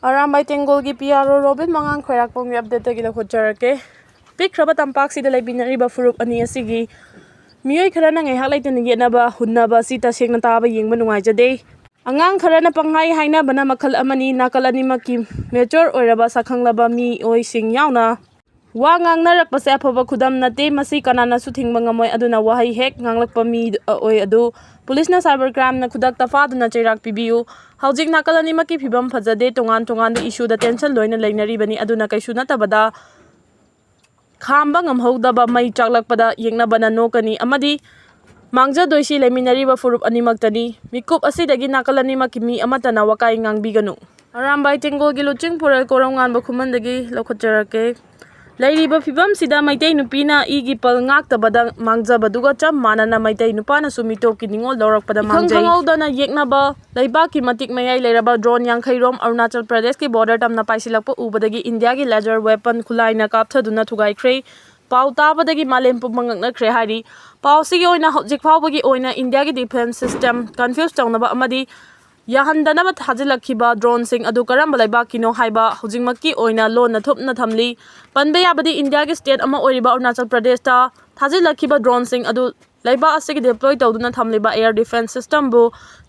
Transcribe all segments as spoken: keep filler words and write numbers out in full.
ꯑꯔꯥꯝꯕꯥꯏ ꯇꯦꯡꯒꯣꯜꯒꯤ P R O Robin ꯃꯉꯥꯡ ꯈꯣꯏꯔꯥꯛꯄꯝꯒꯤ ꯑꯞꯗꯦꯠꯇꯒꯤ ꯂꯧꯈꯠꯆꯔꯛꯀꯦ꯫ ꯄꯤꯛꯈ꯭ꯔꯕ ꯇꯝꯄꯥꯛꯁꯤꯗ ꯂꯩꯃꯤꯟꯅꯔꯤꯕ ꯐꯨꯔꯨꯞ ꯑꯅꯤ ꯑꯁꯤꯒꯤ ꯃꯤꯑꯣꯏ ꯈꯔꯅ ꯉꯥꯏꯍꯥꯛ ꯂꯩꯇꯅ ꯌꯦꯠꯅꯕ ꯍꯨꯟꯅꯕ ꯑꯁꯤ ꯇꯁꯦꯡꯅ ꯇꯥꯕ ꯌꯦꯡꯕ ꯅꯨꯡꯉꯥꯏꯖꯗꯦ꯫ ꯑꯉꯥꯡ ꯈꯔꯅ ꯄꯪꯍꯥꯏ ꯍꯥꯏꯅꯕꯅ ꯃꯈꯜ ꯑꯃꯅꯤ꯫ ꯅꯥꯀꯜ ꯑꯅꯤꯃꯛꯀꯤ ꯃꯦꯆꯣꯔ ꯑꯣꯏꯔꯕ ꯁꯛꯈꯪꯂꯕ ꯃꯤꯑꯣꯏꯁꯤꯡ ꯌꯥꯎꯅ ꯋꯥ ꯉꯥꯡꯅꯔꯛꯄꯁꯦ ꯑꯐꯕ ꯈꯨꯗꯝ ꯅꯠꯇꯦ꯫ ꯃꯁꯤ ꯀꯅꯥꯅꯁꯨ ꯊꯤꯡꯕ ꯉꯝꯃꯣꯏ꯫ ꯑꯗꯨꯅ ꯋꯥꯍꯩ ꯍꯦꯛ ꯉꯥꯡꯂꯛꯄ ꯃꯤꯑꯣꯏ ꯑꯗꯨ ꯄꯨꯂꯤꯁꯅ ꯁꯥꯏꯕꯔ ꯀ꯭ꯔꯥꯏꯝꯅ ꯈꯨꯗꯛꯇ ꯐꯥꯗꯨꯅ ꯆꯩꯔꯥꯛ ꯄꯤꯕꯤꯌꯨ꯫ ꯍꯧꯖꯤꯛ ꯅꯥꯀꯜ ꯑꯅꯤꯃꯛꯀꯤ ꯐꯤꯕꯝ ꯐꯖꯗꯦ꯫ ꯇꯣꯉꯥꯟ ꯇꯣꯉꯥꯟꯕ ꯏꯁꯨꯗ ꯇꯦꯟꯁꯟ ꯂꯣꯏꯅ ꯂꯩꯅꯔꯤꯕꯅꯤ꯫ ꯑꯗꯨꯅ ꯀꯩꯁꯨ ꯅꯠꯇꯕꯗ ꯈꯥꯝꯕ ꯉꯝꯍꯧꯗꯕ ꯃꯩ ꯆꯥꯛꯂꯛꯄꯗ ꯌꯦꯛꯅꯕꯅ ꯅꯣꯛꯀꯅꯤ ꯑꯃꯗꯤ ꯃꯥꯡꯖꯗꯣꯏꯁꯤ ꯂꯩꯃꯤꯟꯅꯔꯤꯕ ꯐꯨꯔꯨꯞ ꯑꯅꯤꯃꯛꯇꯅꯤ꯫ ꯃꯤꯀꯨꯞ ꯑꯁꯤꯗꯒꯤ ꯅꯥꯀꯜ ꯑꯅꯤꯃꯛꯀꯤ ꯃꯤ ꯑꯃꯠꯇꯅ ꯋꯥꯀꯥꯏ ꯉꯥꯡꯕꯤꯒꯅꯨ꯫ ꯑꯔꯥꯝꯕꯥꯏ ꯇꯦꯡꯒꯣꯜꯒꯤ ꯂꯨꯆꯤꯡ ꯄꯨꯔꯦꯜ ꯀꯣꯔꯧꯉꯥꯟꯕ ꯈꯨꯃꯟꯗꯒꯤ ꯂꯧꯈꯠꯆꯔꯛꯀꯦ꯫ ꯂꯩꯔꯤꯕ ꯐꯤꯕꯝꯁꯤꯗ ꯃꯩꯇꯩ ꯅꯨꯄꯤꯅ ꯏꯒꯤ ꯄꯜ ꯉꯥꯛꯇꯕꯗ ꯃꯥꯡꯖꯕꯗꯨꯒ ꯆꯞ ꯃꯥꯟꯅꯅ ꯃꯩꯇꯩ ꯅꯨꯄꯥꯅꯁꯨ ꯃꯤꯇꯣꯞꯀꯤ ꯅꯤꯉꯣꯜ ꯂꯧꯔꯛꯄꯗ ꯏꯈꯪ ꯃꯥꯡꯖꯩ꯫ ꯈꯪꯍꯧꯗꯅ ꯌꯦꯛꯅꯕ ꯂꯩꯕꯥꯛꯀꯤ ꯃꯇꯤꯛ ꯃꯌꯥꯏ ꯂꯩꯔꯕ ꯗ꯭ꯔꯣꯟ ꯌꯥꯡꯈꯩꯔꯣꯝ ꯑꯔꯨꯅꯥꯆꯜ ꯄ꯭ꯔꯗꯦꯁꯀꯤ ꯕꯣꯔꯗꯔ ꯇꯝꯅ ꯄꯥꯏꯁꯤꯜꯂꯛꯄ ꯎꯕꯗꯒꯤ ꯏꯟꯗꯤꯌꯥꯒꯤ ꯂꯦꯖꯔ ꯋꯦꯄꯟ ꯈꯨꯠꯂꯥꯏꯅ ꯀꯥꯞꯊꯗꯨꯅ ꯊꯨꯒꯥꯏꯈ꯭ꯔꯦ꯫ ꯄꯥꯎ ꯇꯥꯕꯗꯒꯤ ꯃꯥꯂꯦꯝ ꯄꯨꯝꯕ ꯉꯛꯅꯈ꯭ꯔꯦ ꯍꯥꯏꯔꯤ꯫ ꯄꯥꯎꯁꯤꯒꯤ ꯑꯣꯏꯅ ꯍꯧꯖꯤꯛ ꯐꯥꯎꯕꯒꯤ ꯑꯣꯏꯅ ꯏꯟꯗꯤꯌꯥꯒꯤ ꯗꯤꯐꯦꯟꯁ ꯁꯤꯁꯇꯦꯝ ꯀꯟꯐ꯭ꯌꯨꯁ ꯇꯧꯅꯕ ꯑꯃꯗꯤ ꯌꯥꯍꯟꯗꯅꯕ ꯊꯥꯖꯤꯜꯂꯛꯈꯤꯕ ꯗ꯭ꯔꯣꯟꯁꯤꯡ ꯑꯗꯨ ꯀꯔꯝꯕ ꯂꯩꯕꯥꯛꯀꯤꯅꯣ ꯍꯥꯏꯕ ꯍꯧꯖꯤꯛꯃꯛꯀꯤ ꯑꯣꯏꯅ ꯂꯣꯟꯅ ꯊꯨꯞꯅ ꯊꯝꯂꯤ꯫ ꯄꯟꯕ ꯌꯥꯕꯗꯤ ꯏꯟꯗꯤꯌꯥꯒꯤ ꯁ꯭ꯇꯦꯠ ꯑꯃ ꯑꯣꯏꯔꯤꯕ ꯑꯔꯨꯅꯥꯆꯜ ꯄ꯭ꯔꯗꯦꯁꯇ ꯊꯥꯖꯤꯜꯂꯛꯈꯤꯕ ꯗ꯭ꯔꯣꯟꯁꯤꯡ ꯑꯗꯨ ꯂꯩꯕꯥꯛ ꯑꯁꯤꯒꯤ ꯗꯤꯄ꯭ꯂꯣꯏ ꯇꯧꯗꯨꯅ ꯊꯝꯂꯤꯕ ꯑꯦꯌꯔ ꯗꯤꯐꯦꯟꯁ ꯁꯤꯁꯇꯦꯝꯕꯨ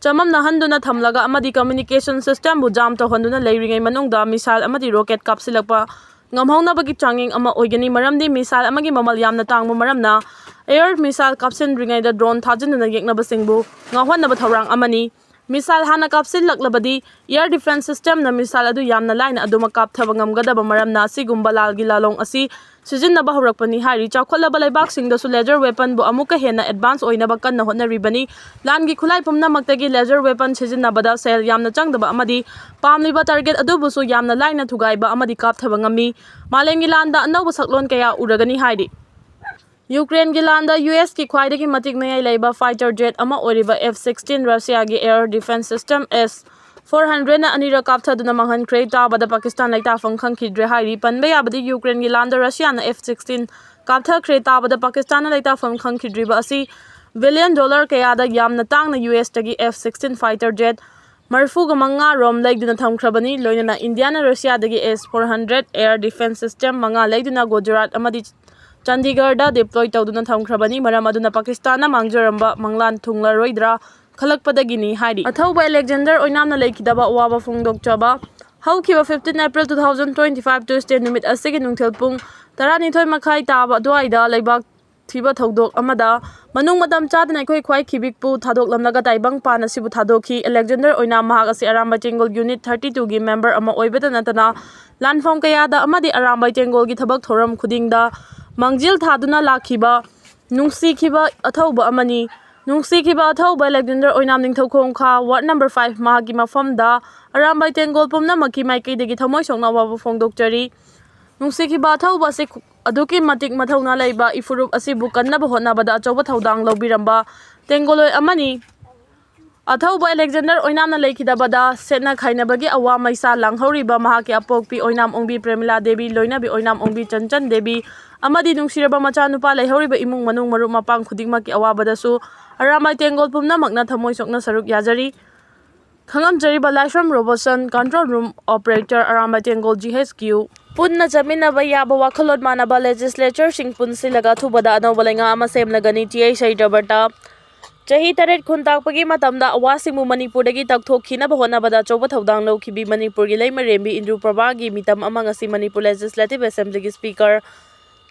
ꯆꯃꯝꯅꯍꯟꯗꯨꯅ ꯊꯝꯂꯒ ꯑꯃꯗꯤ ꯀꯝꯃ꯭ꯌꯨꯅꯤꯀꯦꯁꯟ ꯁꯤꯁꯇꯦꯝꯕꯨ ꯖꯥꯝ ꯇꯧꯍꯟꯗꯨꯅ ꯂꯩꯔꯤꯉꯩ ꯃꯅꯨꯡꯗ ꯃꯤꯁꯥꯏꯜ ꯑꯃꯗꯤ ꯔꯣꯀꯦꯠ ꯀꯥꯞꯁꯤꯜꯂꯛꯄ ꯉꯝꯍꯧꯅꯕꯒꯤ ꯆꯥꯡꯌꯦꯡ ꯑꯃ ꯑꯣꯏꯒꯅꯤ꯫ ꯃꯔꯝꯗꯤ ꯃꯤꯁꯥꯏꯜ ꯑꯃꯒꯤ ꯃꯃꯜ ꯌꯥꯝꯅ ꯇꯥꯡꯕ ꯃꯔꯝꯅ ꯑꯦꯌꯔ ꯃꯤꯁꯥꯏꯜ ꯀꯥꯞꯁꯤꯟꯗ꯭ꯔꯤꯉꯩꯗ ꯗ꯭ꯔꯣꯟ ꯊꯥꯖꯤꯟꯗꯨꯅ ꯌꯦꯛꯅꯕꯁꯤꯡꯕꯨ ꯉꯥꯎꯍꯟꯅꯕ ꯊꯧꯔꯥꯡ ꯑꯃꯅꯤ꯫ ꯃꯤꯁꯥꯏꯜ ꯍꯥꯟꯅ ꯀꯥꯞꯁꯤꯜꯂꯛꯂꯕꯗꯤ ꯑꯦꯌꯔ ꯗꯤꯐꯦꯟꯁ ꯁꯤꯁꯇꯦꯝꯅ ꯃꯤꯁꯥꯏꯜ ꯑꯗꯨ ꯌꯥꯝꯅ ꯂꯥꯏꯅ ꯑꯗꯨꯃꯛ ꯀꯥꯞꯊꯕ ꯉꯝꯒꯗꯕ ꯃꯔꯝꯅ ꯑꯁꯤꯒꯨꯝꯕ ꯂꯥꯜꯒꯤ ꯂꯥꯂꯣꯡ ꯑꯁꯤ ꯁꯤꯖꯤꯟꯅꯕ ꯍꯧꯔꯛꯄꯅꯤ ꯍꯥꯏꯔꯤ꯫ ꯆꯥꯎꯈꯠꯂꯕ ꯂꯩꯕꯥꯛꯁꯤꯡꯗꯁꯨ ꯂꯦꯖꯔ ꯋꯦꯄꯟꯕꯨ ꯑꯃꯨꯛꯀ ꯍꯦꯟꯅ ꯑꯦꯗꯚꯥꯟꯁ ꯑꯣꯏꯅꯕ ꯀꯟꯅ ꯍꯣꯠꯅꯔꯤꯕꯅꯤ꯫ ꯂꯥꯟꯒꯤ ꯈꯨꯠꯂꯥꯏ ꯄꯨꯝꯅꯃꯛꯇꯒꯤ ꯂꯦꯖꯔ ꯋꯦꯄꯟ ꯁꯤꯖꯤꯟꯅꯕꯗ ꯁꯦꯜ ꯌꯥꯝꯅ ꯆꯪꯗꯕ ꯑꯃꯗꯤ ꯄꯥꯝꯂꯤꯕ ꯇꯥꯔꯒꯦꯠ ꯑꯗꯨꯕꯨꯁꯨ ꯌꯥꯝꯅ ꯂꯥꯏꯅ ꯊꯨꯒꯥꯏꯕ ꯑꯃꯗꯤ ꯀꯥꯞꯊꯕ ꯉꯝꯃꯤ꯫ ꯃꯥꯂꯦꯝꯒꯤ ꯂꯥꯟꯗ ꯑꯅꯧꯕ ꯁꯛꯂꯣꯟ ꯀꯌꯥ ꯎꯔꯒꯅꯤ ꯍꯥꯏꯔꯤ꯫ ꯌꯨꯀ꯭ꯔꯦꯟꯒꯤ ꯂꯥꯟꯗ ꯌꯨ ꯑꯦꯁꯀꯤ ꯈ꯭ꯋꯥꯏꯗꯒꯤ ꯃꯇꯤꯛ ꯃꯌꯥꯏ ꯂꯩꯕ ꯐꯥꯏꯇꯔ ꯖꯦꯠ ꯑꯃ ꯑꯣꯏꯔꯤꯕ ꯑꯦꯐ ꯁꯤꯛꯁꯇꯤꯟ ꯔꯁꯤꯌꯥꯒꯤ air defence system S four ꯍꯟꯗ꯭ꯔꯦꯠꯅ ꯑꯅꯤꯔꯛ ꯀꯥꯞꯊꯗꯨꯅ ꯃꯥꯡꯍꯟꯈ꯭ꯔꯦ꯫ ꯇꯥꯕꯗ ꯄꯥꯀꯤꯁꯇꯥꯟ ꯂꯩꯇꯥꯐꯝ ꯈꯪꯈꯤꯗ꯭ꯔꯦ ꯍꯥꯏꯔꯤ꯫ ꯄꯟꯕ ꯌꯥꯕꯗꯤ ꯌꯨꯀ꯭ꯔꯦꯟꯒꯤ ꯂꯥꯟꯗ ꯔꯁꯤꯌꯥꯅ ꯑꯦꯐ ꯁꯤꯛꯁꯇꯤꯟ ꯀꯥꯞꯊꯈ꯭ꯔꯦ꯫ ꯇꯥꯕꯗ ꯄꯥꯀꯤꯁꯇꯥꯟꯅ ꯂꯩꯇꯥꯐꯝ ꯈꯪꯈꯤꯗ꯭ꯔꯤꯕ ꯑꯁꯤ ꯕꯤꯂꯤꯌꯟ ꯗꯣꯂꯔ ꯀꯌꯥꯗ ꯌꯥꯝꯅ ꯇꯥꯡꯅ ꯌꯨ ꯑꯦꯁꯇꯒꯤ ꯑꯦꯐ ꯁꯤꯛꯁꯇꯤꯟ ꯐꯥꯏꯇꯔ ꯖꯦꯠ ꯃꯔꯤꯐꯨꯒ ꯃꯉꯥ ꯔꯣꯝ ꯂꯩꯗꯨꯅ ꯊꯝꯈ꯭ꯔꯕꯅꯤ꯫ ꯂꯣꯏꯅꯅ ꯏꯟꯗꯤꯌꯥꯅ ꯔꯁꯤꯌꯥꯗꯒꯤ S four hundred air defence system ꯃꯉꯥ ꯂꯩꯗꯨꯅ ꯒꯨꯖꯔꯥꯠ ꯑꯃꯗꯤ ꯆꯟꯗꯤꯒꯔꯗ ꯗꯤꯄ꯭ꯂꯣꯏ ꯇꯧꯗꯨꯅ ꯊꯝꯈ꯭ꯔꯕꯅꯤ꯫ ꯃꯔꯝ ꯑꯗꯨꯅ ꯄꯥꯀꯤꯁꯇꯥꯟꯅ ꯃꯥꯡꯖꯔꯝꯕ ꯃꯪꯂꯥꯟ ꯊꯨꯡꯂꯔꯣꯏꯗ꯭ꯔꯥ ꯈꯜꯂꯛꯄꯗꯒꯤꯅꯤ ꯍꯥꯏꯔꯤ꯫ ꯑꯊꯧꯕ ꯑꯂꯦꯛꯖꯦꯟꯗꯔ ꯑꯣꯏꯅꯥꯝꯅ ꯂꯩꯈꯤꯗꯕ ꯑꯋꯥꯕ ꯐꯣꯡꯗꯣꯛꯆꯕ ꯍꯧꯈꯤꯕ fifteen April two thousand twenty five Tuesday ꯅꯨꯃꯤꯠ ꯑꯁꯤꯒꯤ ꯅꯨꯡꯊꯤꯜ ꯄꯨꯡ ꯇꯔꯥꯅꯤꯊꯣꯏ ꯃꯈꯥꯏ ꯇꯥꯕ ꯑꯗꯨꯋꯥꯏꯗ ꯂꯩꯕꯥꯛ ꯊꯤꯕ ꯊꯧꯗꯣꯛ ꯑꯃꯗ ꯃꯅꯨꯡ ꯃꯇꯝ ꯆꯥꯗꯅ ꯑꯩꯈꯣꯏ ꯈ꯭ꯋꯥꯏ ꯈꯤꯕꯤꯛꯄꯨ ꯊꯥꯗꯣꯛꯂꯝꯂꯒ ꯇꯥꯏꯕꯪ ꯄꯥꯟ ꯑꯁꯤꯕꯨ ꯊꯥꯗꯣꯛꯈꯤ꯫ ꯑꯂꯦꯛꯖꯦꯟꯗꯔ ꯑꯣꯏꯅꯥꯝ ꯃꯍꯥꯛ ꯑꯁꯤ ꯑꯔꯥꯝꯕꯥꯏ ꯇꯦꯡꯒꯣꯜ ꯌꯨꯅꯤꯠ thirty two ꯒꯤ ꯃꯦꯝꯕꯔ ꯑꯃ ꯑꯣꯏꯕꯇ ꯅꯠꯇꯅ ꯂꯥꯟꯐꯝ ꯀꯌꯥꯗ ꯑꯃꯗꯤ ꯑꯔꯥꯝꯕꯥꯏ ꯇꯦꯡꯒꯣꯜꯒꯤ ꯊꯕꯛ ꯊꯧꯔꯝ ꯈꯨꯗꯤꯡꯗ ꯃꯥꯡꯖꯤꯜ ꯊꯥꯗꯨꯅ ꯂꯥꯛꯈꯤꯕ ꯅꯨꯡꯁꯤꯈꯤꯕ ꯑꯊꯧꯕ ꯑꯃꯅꯤ꯫ ꯅꯨꯡꯁꯤꯈꯤꯕ ꯑꯊꯧꯕ ꯑꯂꯦꯛꯖꯦꯟꯗꯔ ꯑꯣꯏꯅꯥꯝ ꯅꯤꯡꯊꯧ ꯈꯣꯡꯈꯥ ꯋꯥꯔꯗ ꯅꯝꯕꯔ five ꯃꯍꯥꯛꯀꯤ ꯃꯐꯝꯗ ꯑꯔꯥꯝꯕꯥꯏ ꯇꯦꯡꯒꯣꯜ ꯄꯨꯝꯅꯃꯛꯀꯤ ꯃꯥꯏꯀꯩꯗꯒꯤ ꯊꯃꯣꯏ ꯁꯣꯛꯅ ꯑꯋꯥꯕ ꯐꯣꯡꯗꯣꯛꯆꯔꯤ꯫ ꯅꯨꯡꯁꯤꯈꯤꯕ ꯑꯊꯧꯕ ꯑꯁꯤ ꯑꯗꯨꯛꯀꯤ ꯃꯇꯤꯛ ꯃꯊꯧꯅꯥ ꯂꯩꯕ ꯏꯐꯨꯔꯨꯞ ꯑꯁꯤꯕꯨ ꯀꯟꯅꯕ ꯍꯣꯠꯅꯕꯗ ꯑꯆꯧꯕ ꯊꯧꯗꯥꯡ ꯂꯧꯕꯤꯔꯝꯕ ꯇꯦꯡꯒꯣꯜꯂꯣꯏ ꯑꯃꯅꯤ꯫ ꯑꯊꯧꯕ ꯑꯂꯦꯛꯖꯦꯟꯗꯔ ꯑꯣꯏꯅꯥꯝꯅ ꯂꯩꯈꯤꯗꯕꯗ ꯁꯦꯠꯅ ꯈꯥꯏꯅꯕꯒꯤ ꯑꯋꯥ ꯃꯩꯁꯥ ꯂꯥꯡꯍꯧꯔꯤꯕ ꯃꯍꯥꯛꯀꯤ ꯑꯄꯣꯛꯄꯤ ꯑꯣꯏꯅꯥꯝ ꯑꯣꯡꯕꯤ ꯄ꯭ꯔꯦꯃꯤꯂꯥ ꯗꯦꯕꯤ, ꯂꯣꯏꯅꯕꯤ ꯑꯣꯏꯅꯥꯝ ꯑꯣꯡꯕꯤ ꯆꯟꯆꯟ ꯗꯦꯕꯤ ꯑꯃꯗꯤ ꯅꯨꯡꯁꯤꯔꯕ ꯃꯆꯥꯅꯨꯄꯥ ꯂꯩꯍꯧꯔꯤꯕ ꯏꯃꯨꯡ ꯃꯅꯨꯡ ꯃꯔꯨꯞ ꯃꯄꯥꯡ ꯈꯨꯗꯤꯡꯃꯛꯀꯤ ꯑꯋꯥꯕꯗꯁꯨ ꯑꯔꯥꯝꯕꯥꯏ ꯇꯦꯡꯒꯣꯜ ꯄꯨꯝꯅꯃꯛꯅ ꯊꯃꯣꯏ ꯁꯣꯛꯅ ꯁꯔꯨꯛ ꯌꯥꯖꯔꯤ꯫ ꯈꯪꯉꯝꯖꯔꯤꯕ ꯂꯥꯏꯁ꯭ꯔꯝ ꯔꯣꯕꯔꯠꯁꯟ, control room operator, Arambai ꯇꯦꯡꯒꯣꯜ G H Q꯫ ꯄꯨꯟꯅ ꯆꯠꯃꯤꯟꯅꯕ ꯌꯥꯕ ꯋꯥꯈꯜꯂꯣꯟ ꯃꯥꯟꯅꯕ ꯂꯦꯖꯤꯁꯂꯦꯆꯔꯁꯤꯡ ꯄꯨꯟꯁꯤꯜꯂꯒ ꯑꯊꯨꯕꯗ ꯑꯅꯧꯕ ꯂꯩꯉꯥꯛ ꯑꯃ ꯁꯦꯝꯂꯒꯅꯤ꯫ ꯇꯤ ꯑꯩ ꯁꯍꯤꯇ꯭ꯔꯕꯇ꯫ ꯆꯍꯤ ꯇꯔꯦꯠ ꯈꯨꯟ ꯇꯥꯛꯄꯒꯤ ꯃꯇꯝꯗ ꯑꯋꯥꯁꯤꯡꯕꯨ ꯃꯅꯤꯄꯨꯔꯗꯒꯤ ꯇꯛꯊꯣꯛꯈꯤꯅꯕ ꯍꯣꯠꯅꯕꯗ ꯑꯆꯧꯕ ꯊꯧꯗꯥꯡ ꯂꯧꯈꯤꯕꯤ ꯃꯅꯤꯄꯨꯔꯒꯤ ꯂꯩꯃꯔꯦꯝꯕꯤ ꯏꯟꯗ꯭ꯔꯨ ꯄ꯭ꯔꯚꯥꯒꯤ ꯃꯤꯇꯝ ꯑꯃ ꯉꯁꯤ ꯃꯅꯤꯄꯨꯔ ꯂꯦꯖꯤꯁꯂꯦꯇꯤꯚ ꯑꯦꯁꯦꯝꯕ꯭ꯂꯤꯒꯤ ꯁ꯭ꯄꯤꯀꯔ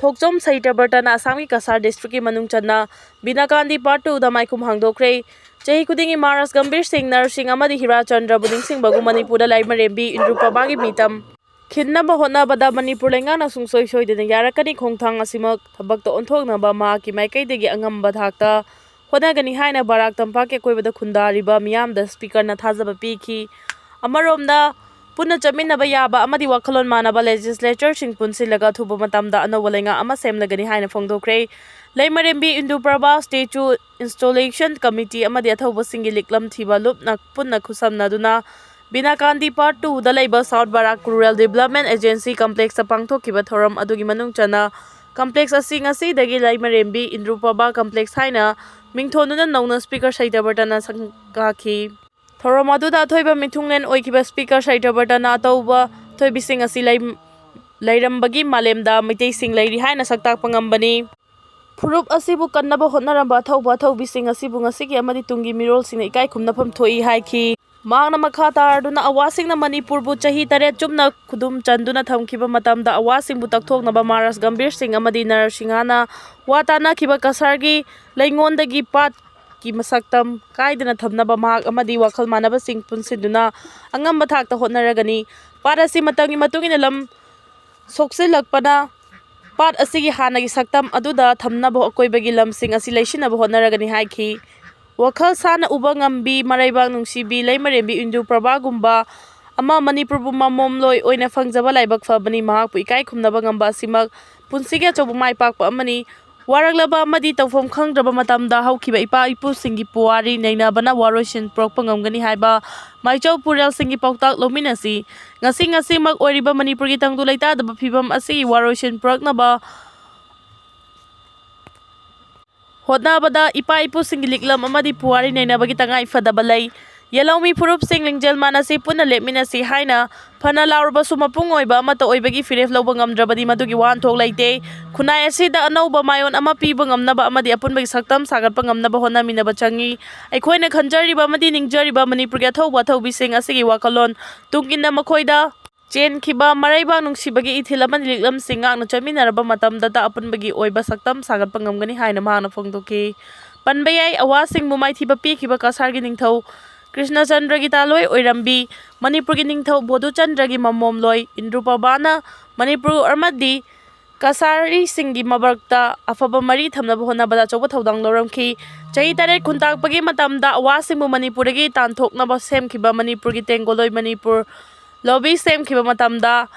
ꯊꯣꯛꯆꯣꯝ ꯁꯍꯤꯇ꯭ꯔꯕꯇꯅ ꯑꯁꯥꯝꯒꯤ ꯀꯁꯥꯔ ꯗꯤꯁꯇ꯭ꯔꯤꯛꯀꯤ ꯃꯅꯨꯡ ꯆꯟꯅ ꯕꯤꯅꯥꯀꯥꯟꯗꯤ ꯄꯥꯔꯠ ꯇꯨꯗ ꯃꯥꯏꯈꯨꯝ ꯍꯥꯡꯗꯣꯛꯈ꯭ꯔꯦ꯫ ꯆꯍꯤ ꯈꯨꯗꯤꯡꯒꯤ ꯃꯥꯔꯁ ꯒꯝꯚꯤꯔ ꯁꯤꯡ, ꯅꯔꯁꯤꯡ ꯑꯃꯗꯤ ꯍꯤꯔꯥ ꯆꯟꯗ꯭ꯔꯕꯨ ꯅꯤꯡꯁꯤꯡꯕꯒꯨꯝ ꯃꯅꯤꯄꯨꯔꯗ ꯂꯩꯃꯔꯦꯝꯕꯤ ꯏꯟꯗ꯭ꯔꯨ ꯄ꯭ꯔꯚꯥꯒꯤ ꯃꯤꯇꯝ ꯈꯤꯟꯅꯕ ꯍꯣꯠꯅꯕꯗ ꯃꯅꯤꯄꯨꯔ ꯂꯩꯉꯥꯛꯅ ꯁꯨꯡꯁꯣꯏ ꯁꯣꯏꯗꯅ ꯌꯥꯔꯛꯀꯅꯤ꯫ ꯈꯣꯡꯊꯥꯡ ꯑꯁꯤꯃꯛ ꯊꯕꯛꯇ ꯑꯣꯟꯊꯣꯛꯅꯕ ꯃꯍꯥꯛꯀꯤ ꯃꯥꯏꯀꯩꯗꯒꯤ ꯑꯉꯝꯕ ꯊꯥꯛꯇ ꯍꯣꯠꯅꯒꯅꯤ ꯍꯥꯏꯅ ꯕꯔꯥꯛ ꯇꯝꯄꯥꯛꯀꯤ ꯑꯀꯣꯏꯕꯗ ꯈꯨꯟꯗꯥꯔꯤꯕ ꯃꯤꯌꯥꯝꯗ ꯁ꯭ꯄꯤꯀꯔꯅ ꯊꯥꯖꯕ ꯄꯤꯈꯤ꯫ ꯑꯃꯔꯣꯝꯗ, ꯄꯨꯟꯅ ꯆꯠꯃꯤꯟꯅꯕ ꯌꯥꯕ ꯑꯃꯗꯤ ꯋꯥꯈꯜꯂꯣꯟ ꯃꯥꯟꯅꯕ ꯂꯦꯖꯤꯁꯂꯦꯆꯔꯁꯤꯡ ꯄꯨꯟꯁꯤꯜꯂꯒ ꯑꯊꯨꯕ ꯃꯇꯝꯗ ꯑꯅꯧꯕ ꯂꯩꯉꯥꯛ ꯑꯃ ꯁꯦꯝꯂꯒꯅꯤ ꯍꯥꯏꯅ ꯐꯣꯡꯗꯣꯛꯈ꯭ꯔꯦ꯫ ꯂꯩꯃꯔꯦꯝꯕꯤ ꯏꯟꯗꯨ ꯄ꯭ꯔꯚꯥ ꯁ꯭ꯇꯦꯆꯨ ꯏꯟꯁꯇꯣꯂꯦꯁꯟ ꯀꯃꯤꯇꯤ ꯑꯃꯗꯤ ꯑꯊꯧꯕꯁꯤꯡꯒꯤ ꯂꯤꯛꯂꯝ ꯊꯤꯕ ꯂꯨꯞꯅ ꯄꯨꯟꯅ ꯈꯨꯠꯁꯝꯅꯗꯨꯅ ꯕꯤꯅꯥꯀꯥꯟꯗꯤ ꯄꯥꯔꯠ ꯇꯨꯗ ꯂꯩꯕ ꯁꯥꯎꯠ ꯕꯔꯥꯛ ꯔꯨꯔꯦꯜ ꯗꯤꯕ꯭ꯂꯞꯃꯦꯟ ꯑꯦꯖꯦꯟꯁꯤ ꯀꯝꯄ꯭ꯂꯦꯛꯁꯇ ꯄꯥꯡꯊꯣꯛꯈꯤꯕ ꯊꯧꯔꯝ ꯑꯗꯨꯒꯤ ꯃꯅꯨꯡ ꯆꯟꯅ ꯀꯝꯄ꯭ꯂꯦꯛꯁ ꯑꯁꯤ ꯉꯁꯤꯗꯒꯤ ꯂꯩꯃꯔꯦꯝꯕꯤ ꯏꯟꯗ꯭ꯔꯨ ꯄ꯭ꯔꯚꯥ ꯀꯝꯄ꯭ꯂꯦꯛꯁ ꯍꯥꯏꯅ ꯃꯤꯡꯊꯣꯟꯗꯨꯅ ꯅꯧꯅ ꯁ꯭ꯄꯤꯀꯔ ꯁꯍꯤꯇ꯭ꯔꯕꯇꯅ ꯁꯪꯒꯥꯈꯤ꯫ ꯊꯧꯔꯝ ꯑꯗꯨꯗ ꯑꯊꯣꯏꯕ ꯃꯤꯊꯨꯡꯂꯦꯟ ꯑꯣꯏꯈꯤꯕ Speaker ꯁꯩꯇ꯭ꯔꯕꯔꯇꯅ ꯑꯊꯧꯕ ꯑꯊꯣꯏꯕꯤꯁꯤꯡ ꯑꯁꯤ ꯂꯩ-, ꯂꯩꯔꯝꯕꯒꯤ ꯃꯥꯂꯦꯝꯗ ꯃꯩꯇꯩꯁꯤꯡ ꯂꯩꯔꯤ ꯍꯥꯏꯅ ꯁꯛꯇꯥꯛꯄ ꯉꯝꯕꯅꯤ꯫ ꯐꯨꯔꯨꯞ ꯑꯁꯤꯕꯨ ꯀꯟꯅꯕ ꯍꯣꯠꯅꯔꯝꯕ ꯑꯊꯧꯕ ꯑꯊꯧꯕꯤꯁꯤꯡ ꯑꯁꯤꯕꯨ ꯉꯁꯤꯒꯤ ꯑꯃꯗꯤ ꯇꯨꯡꯒꯤ ꯃꯤꯔꯣꯜꯁꯤꯡꯅ ꯏꯀꯥꯏ ꯈꯨꯝꯅꯐꯝ ꯊꯣꯛꯏ ꯍꯥꯏꯈꯤ꯫ ꯃꯍꯥꯛꯅ ꯃꯈꯥ ꯇꯥꯔꯗꯨꯅ ꯑꯋꯥꯁꯤꯡꯅ ꯃꯅꯤꯄꯨꯔꯕꯨ ꯆꯍꯤ ꯇꯔꯦꯠ ꯆꯨꯞꯅ ꯈꯨꯗꯨꯝ ꯆꯟꯗꯨꯅ ꯊꯝꯈꯤꯕ ꯃꯇꯝꯗ ꯑꯋꯥꯁꯤꯡꯕꯨ ꯇꯛꯊꯣꯛꯅꯕ ꯃꯍꯥꯔꯥꯖ ꯒꯝꯚꯤꯔ ꯁꯤꯡ ꯑꯃꯗꯤ ꯅꯔꯁꯤꯡꯍꯅ ꯋꯥ ꯇꯥꯅꯈꯤꯕ ꯀꯁꯥꯔꯒꯤ ꯂꯩꯉꯣꯟꯗꯒꯤ ꯄꯥꯠꯀꯤ ꯃꯁꯛꯇꯝ ꯀꯥꯏꯗꯅ ꯊꯝꯅꯕ ꯃꯍꯥꯛ ꯑꯃꯗꯤ ꯋꯥꯈꯜ ꯃꯥꯟꯅꯕꯁꯤꯡ ꯄꯨꯟꯁꯤꯟꯗꯨꯅ ꯑꯉꯝꯕ ꯊꯥꯛꯇ ꯍꯣꯠꯅꯔꯒꯅꯤ꯫ ꯄꯥꯠ ꯑꯁꯤ ꯃꯇꯝꯒꯤ ꯃꯇꯨꯡ ꯏꯟꯅ ꯂꯝ ꯁꯣꯛꯆꯤꯜꯂꯛꯄꯅ ꯄꯥꯠ ꯑꯁꯤꯒꯤ ꯍꯥꯟꯅꯒꯤ ꯁꯛꯇꯝ ꯑꯗꯨꯗ ꯊꯝꯅꯕ ꯑꯀꯣꯏꯕꯒꯤ ꯂꯝꯁꯤꯡ ꯑꯁꯤ ꯂꯩꯁꯤꯟꯅꯕ ꯍꯣꯠꯅꯔꯒꯅꯤ ꯍꯥꯏꯈꯤ꯫ ꯋꯥꯈꯜ ꯁꯥꯅ ꯎꯕ ꯉꯝꯕꯤ, ꯃꯔꯩꯕꯥꯛ ꯅꯨꯡꯁꯤꯕꯤ, ꯂꯩꯃꯔꯦꯝꯕꯤ ꯏꯟꯗ꯭ꯔꯨ ꯄ꯭ꯔꯚꯥꯒꯨꯝꯕ ꯑꯃ ꯃꯅꯤꯄꯨꯔꯕꯨ ꯃꯃꯣꯝꯂꯣꯏ ꯑꯣꯏꯅ ꯐꯪꯖꯕ ꯂꯥꯏꯕꯛ ꯐꯕꯅꯤ꯫ ꯃꯍꯥꯛꯄꯨ ꯏꯀꯥꯏ ꯈꯨꯝꯅꯕ ꯉꯝꯕ ꯑꯁꯤꯃꯛ ꯄꯨꯟꯁꯤꯒꯤ ꯑꯆꯧꯕ ꯃꯥꯏ ꯄꯥꯛꯄ ꯑꯃꯅꯤ꯫ ꯋꯥꯔꯛꯂꯕ ꯑꯃꯗꯤ ꯇꯧꯐꯝ ꯈꯪꯗ꯭ꯔꯕ ꯃꯇꯝꯗ ꯍꯧꯈꯤꯕ ꯏꯄꯥ ꯏꯄꯨꯁꯤꯡꯒꯤ ꯄꯨꯋꯥꯔꯤ ꯅꯩꯅꯕꯅ ꯋꯥꯔꯣꯏꯁꯤꯟ ꯄꯨꯔꯛꯄ ꯉꯝꯒꯅꯤ ꯍꯥꯏꯕ ꯃꯥꯏꯆꯧ ꯄꯨꯔꯦꯜꯁꯤꯡꯒꯤ ꯄꯥꯎꯇꯥꯛ ꯂꯧꯃꯤꯟꯅꯁꯤ꯫ ꯉꯁꯤ ꯉꯁꯤꯃꯛ ꯑꯣꯏꯔꯤꯕ ꯃꯅꯤꯄꯨꯔꯒꯤ ꯇꯪꯗꯨ ꯂꯩꯇꯥꯗꯕ ꯐꯤꯕꯝ ꯑꯁꯤꯒꯤ ꯋꯥꯔꯣꯏꯁꯤꯟ ꯄꯨꯔꯛꯅꯕ ꯍꯣꯠꯅꯕꯗ ꯏꯄꯥ ꯏꯄꯨꯁꯤꯡꯒꯤ ꯂꯤꯛꯂꯝ ꯑꯃꯗꯤ ꯄꯨꯋꯥꯔꯤ ꯅꯩꯅꯕꯒꯤ ꯇꯉꯥꯏ ꯐꯗꯕ ꯂꯩ꯫ ꯌꯦꯜꯍꯧꯃꯤ ꯐꯨꯔꯨꯞꯁꯤꯡ ꯂꯤꯡꯖꯦꯜ ꯃꯥꯟꯅꯁꯤ, ꯄꯨꯟꯅ ꯂꯦꯞꯃꯤꯟꯅꯁꯤ ꯍꯥꯏꯅ ꯐꯅ ꯂꯥꯎꯔꯕꯁꯨ ꯃꯄꯨꯡ ꯑꯣꯏꯕ ꯑꯃꯠꯇ ꯑꯣꯏꯕꯒꯤ ꯐꯤꯔꯦꯞ ꯂꯧꯕ ꯉꯝꯗ꯭ꯔꯕꯗꯤ ꯃꯗꯨꯒꯤ ꯋꯥꯍꯟꯊꯣꯛ ꯂꯩꯇꯦ꯫ ꯈꯨꯟꯅꯥꯏ ꯑꯁꯤꯗ ꯑꯅꯧꯕ ꯃꯥꯏꯑꯣꯟ ꯑꯃ ꯄꯤꯕ ꯉꯝꯅꯕ ꯑꯃꯗꯤ ꯑꯄꯨꯟꯕꯒꯤ ꯁꯛꯇꯝ ꯁꯥꯒꯠꯄ ꯉꯝꯅꯕ ꯍꯣꯠꯅꯃꯤꯟꯅꯕ ꯆꯪꯏ꯫ ꯑꯩꯈꯣꯏꯅ ꯈꯟꯖꯔꯤꯕ ꯑꯃꯗꯤ ꯅꯤꯡꯖꯔꯤꯕ ꯃꯅꯤꯄꯨꯔꯒꯤ ꯑꯊꯧꯕ ꯑꯊꯧꯕꯤꯁꯤꯡ ꯑꯁꯤꯒꯤ ꯋꯥꯈꯜꯂꯣꯟ ꯇꯨꯡ ꯏꯟꯅ ꯃꯈꯣꯏꯗ ꯆꯦꯟꯈꯤꯕ ꯃꯔꯩꯕꯥꯛ ꯅꯨꯡꯁꯤꯕꯒꯤ ꯏꯊꯤꯜ ꯑꯃꯗꯤ ꯂꯤꯛꯂꯝꯁꯤꯡ ꯉꯥꯛꯅ ꯆꯠꯃꯤꯟꯅꯔꯕ ꯃꯇꯝꯗꯇ ꯑꯄꯨꯟꯕꯒꯤ ꯑꯣꯏꯕ ꯁꯛꯇꯝ ꯁꯥꯒꯠꯄ ꯉꯝꯒꯅꯤ ꯍꯥꯏꯅ ꯃꯍꯥꯛꯅ ꯐꯣꯡꯗꯣꯛꯈꯤ꯫ ꯄꯟꯕ ꯌꯥꯏ, ꯑꯋꯥꯁꯤꯡꯕꯨ ꯃꯥꯏꯊꯤꯕ ꯄꯤꯈꯤꯕ ꯀꯁꯥꯔꯒꯤ ꯅꯤꯡꯊꯧ ꯀ꯭ꯔꯤꯁꯅꯆꯟꯗ꯭ꯔꯒꯤ ꯇꯥꯂꯣꯏ ꯑꯣꯏꯔꯝꯕꯤ, ꯃꯅꯤꯄꯨꯔꯒꯤ ꯅꯤꯡꯊꯧ ꯕꯣꯙꯨꯆꯟꯗ꯭ꯔꯒꯤ ꯃꯃꯣꯝꯂꯣꯏ ꯏꯟꯗ꯭ꯔꯨꯄꯕꯥꯅ ꯃꯅꯤꯄꯨꯔ ꯑꯃꯗꯤ ꯀꯁꯥꯔꯤꯁꯤꯡꯒꯤ ꯃꯔꯛꯇ ꯑꯐꯕ ꯃꯔꯤ ꯊꯝꯅꯕ ꯍꯣꯠꯅꯕꯗ ꯑꯆꯧꯕ ꯊꯧꯗꯥꯡ ꯂꯧꯔꯝꯈꯤ꯫ ꯆꯍꯤ ꯇꯔꯦꯠ ꯈꯨꯟꯇꯥꯛꯄꯒꯤ ꯃꯇꯝꯗ ꯑꯋꯥꯁꯤꯡꯕꯨ ꯃꯅꯤꯄꯨꯔꯗꯒꯤ ꯇꯥꯟꯊꯣꯛꯅꯕ ꯁꯦꯝꯈꯤꯕ ꯃꯅꯤꯄꯨꯔꯒꯤ ꯇꯦꯡꯒꯣꯂꯣꯏ ꯃꯅꯤꯄꯨꯔ ꯂꯣꯕꯤ ꯁꯦꯝꯈꯤꯕ ꯃꯇꯝꯗ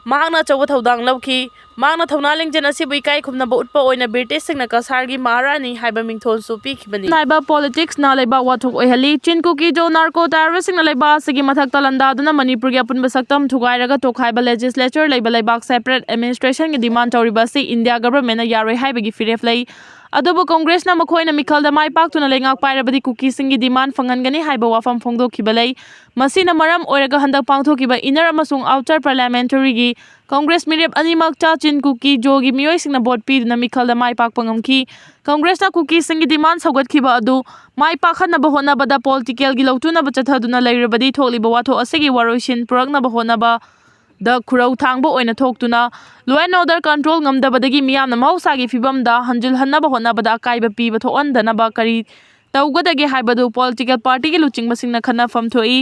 ꯃꯍꯥꯛꯅ ꯑꯆꯧꯕ ꯊꯧꯗꯥꯡ ꯂꯧꯈꯤ꯫ ꯃꯍꯥꯛꯅ ꯊꯧꯅꯥ ꯂꯤꯡꯖꯦꯜ ꯑꯁꯤꯕꯨ ꯏꯀꯥꯏ ꯈꯨꯝꯅꯕ ꯎꯠꯄ ꯑꯣꯏꯅ ꯕ꯭ꯔꯤꯇꯤꯁꯁꯤꯡꯅ ꯀꯁꯥꯔꯒꯤ ꯃꯍꯥꯔꯥꯅꯤ ꯍꯥꯏꯕ ꯃꯤꯡꯊꯣꯜꯁꯨ ꯄꯤꯈꯤꯕꯅꯤ꯫ ꯅꯥꯏꯕ politics ꯅ ꯂꯩꯕꯥꯛ ꯋꯥꯊꯣꯛ ꯑꯣꯏꯍꯜꯂꯤ꯫ ꯆꯤꯟ ꯀꯨꯀꯤ ꯖꯣ ꯅꯥꯔꯀꯣ ꯇꯦꯔꯣꯔꯤꯁꯁꯤꯡꯅ ꯂꯩꯕꯥꯛ ꯑꯁꯤꯒꯤ ꯃꯊꯛꯇ ꯂꯥꯟꯗꯥꯗꯨꯅ ꯃꯅꯤꯄꯨꯔꯒꯤ ꯑꯄꯨꯟꯕ ꯁꯛꯇꯝ ꯊꯨꯒꯥꯏꯔꯒ ꯇꯣꯈꯥꯏꯕ legislature ꯂꯩꯕ ꯂꯩꯕꯥꯛ separate administration ꯒꯤ demand ꯇꯧꯔꯤꯕ ꯑꯁꯤ India government ꯅ ꯌꯥꯔꯣꯏ ꯍꯥꯏꯕꯒꯤ ꯐꯤꯔꯦꯞ ꯂꯩ꯫ ꯑꯗꯨꯕꯨ ꯀꯪꯒ꯭ꯔꯦꯁꯅ ꯃꯈꯣꯏꯅ ꯃꯤꯈꯜꯗ ꯃꯥꯏ ꯄꯥꯛꯇꯨꯅ ꯂꯩꯉꯥꯛ ꯄꯥꯏꯔꯕꯗꯤ ꯀꯨꯀꯤꯁꯤꯡꯒꯤ demand ꯐꯪꯍꯟꯒꯅꯤ ꯍꯥꯏꯕ ꯋꯥꯐꯝ ꯐꯣꯡꯗꯣꯛꯈꯤꯕ ꯂꯩ꯫ ꯃꯁꯤꯅ ꯃꯔꯝ ꯑꯣꯏꯔꯒ ꯍꯟꯗꯛ ꯄꯥꯡꯊꯣꯛꯈꯤꯕ inner ꯑꯃꯁꯨꯡ outer parliamentary ꯒꯤ ꯀꯪꯒ꯭ꯔꯦꯁ ꯃꯤꯔꯦꯞ ꯑꯅꯤꯃꯛꯇ ꯆꯤꯟ ꯀꯨꯀꯤ ꯖꯣꯒꯤ ꯃꯤꯑꯣꯏꯁꯤꯡꯅ ꯚꯣꯠ ꯄꯤꯗꯨꯅ ꯃꯤꯈꯜꯗ ꯃꯥꯏ ꯄꯥꯛꯄ ꯉꯝꯈꯤ꯫ ꯀꯪꯒ꯭ꯔꯦꯁꯅ ꯀꯨꯀꯤꯁꯤꯡꯒꯤ demand ꯁꯧꯒꯠꯈꯤꯕ ꯑꯗꯨ ꯃꯥꯏ ꯄꯥꯛꯍꯟꯅꯕ ꯍꯣꯠꯅꯕꯗ political ꯒꯤ ꯂꯧꯇꯨꯅꯕ ꯆꯠꯊꯗꯨꯅ ꯂꯩꯔꯕꯗꯤ ꯊꯣꯛꯂꯤꯕ ꯋꯥꯊꯣꯛ ꯑꯁꯤꯒꯤ ꯋꯥꯔꯣꯏꯁꯤꯟ ꯄꯨꯔꯛꯅꯕ ꯍꯣꯠꯅꯕꯗ ꯈꯨꯔꯧ ꯊꯥꯡꯕ ꯑꯣꯏꯅ ꯊꯣꯛꯇꯨꯅ law and order control ꯉꯝꯗꯕꯗꯒꯤ ꯃꯤꯌꯥꯝꯅ ꯃꯍꯧꯁꯥꯒꯤ ꯐꯤꯕꯝꯗ ꯍꯟꯖꯤꯜꯍꯟꯅꯕ ꯍꯣꯠꯅꯕꯗ ꯑꯀꯥꯏꯕ ꯄꯤꯕ ꯊꯣꯛꯍꯟꯗꯅꯕ ꯀꯔꯤ ꯇꯧꯒꯗꯒꯦ ꯍꯥꯏꯕꯗꯨ political party ꯒꯤ ꯂꯨꯆꯤꯡꯕꯁꯤꯡꯅ ꯈꯟꯅꯐꯝ ꯊꯣꯛꯏ꯫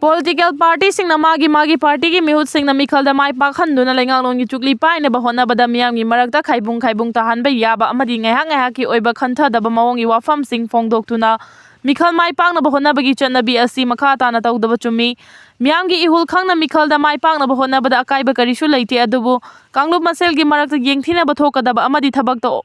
Political party ꯁꯤꯡꯅ ꯃꯥꯒꯤ ꯃꯥꯒꯤ party ꯒꯤ ꯃꯤꯍꯨꯠꯁꯤꯡꯅ ꯃꯤꯈꯜꯗ ꯃꯥꯏ ꯄꯥꯛꯍꯟꯗꯨꯅ ꯂꯩꯉꯥꯛꯂꯣꯟꯒꯤ ꯆꯨꯛꯂꯤ ꯄꯥꯏꯅꯕ ꯍꯣꯠꯅꯕꯗ ꯃꯤꯌꯥꯝꯒꯤ ꯃꯔꯛꯇ ꯈꯥꯏꯕꯨꯡ ꯈꯥꯏꯕꯨꯡ ꯇꯥꯍꯟꯕ ꯌꯥꯕ ꯑꯃꯗꯤ ꯉꯥꯏꯍꯥꯛ ꯉꯥꯏꯍꯥꯛꯀꯤ ꯑꯣꯏꯕ ꯈꯟꯊꯗꯕ ꯃꯑꯣꯡꯒꯤ ꯋꯥꯐꯝꯁꯤꯡ ꯐꯣꯡꯗꯣꯛꯇꯨꯅ ꯃꯤꯈꯜ ꯃꯥꯏ ꯄꯥꯛꯅꯕ ꯍꯣꯠꯅꯕꯒꯤ ꯆꯠꯅꯕꯤ ꯑꯁꯤ ꯃꯈꯥ ꯇꯥꯅ ꯇꯧꯗꯕ ꯆꯨꯝꯃꯤ꯫ ꯃꯤꯌꯥꯝꯒꯤ ꯏꯍꯨꯜ ꯈꯪꯅ ꯃꯤꯈꯜꯗ ꯃꯥꯏ ꯄꯥꯛꯅꯕ ꯍꯣꯠꯅꯕꯗ ꯑꯀꯥꯏꯕ ꯀꯔꯤꯁꯨ ꯂꯩꯇꯦ, ꯑꯗꯨꯕꯨ ꯀꯥꯡꯂꯨꯞ ꯃꯁꯦꯜꯒꯤ ꯃꯔꯛꯇ ꯌꯦꯡꯊꯤꯅꯕ ꯊꯣꯛꯀꯗꯕ ꯑꯃꯗꯤ ꯊꯕꯛꯇ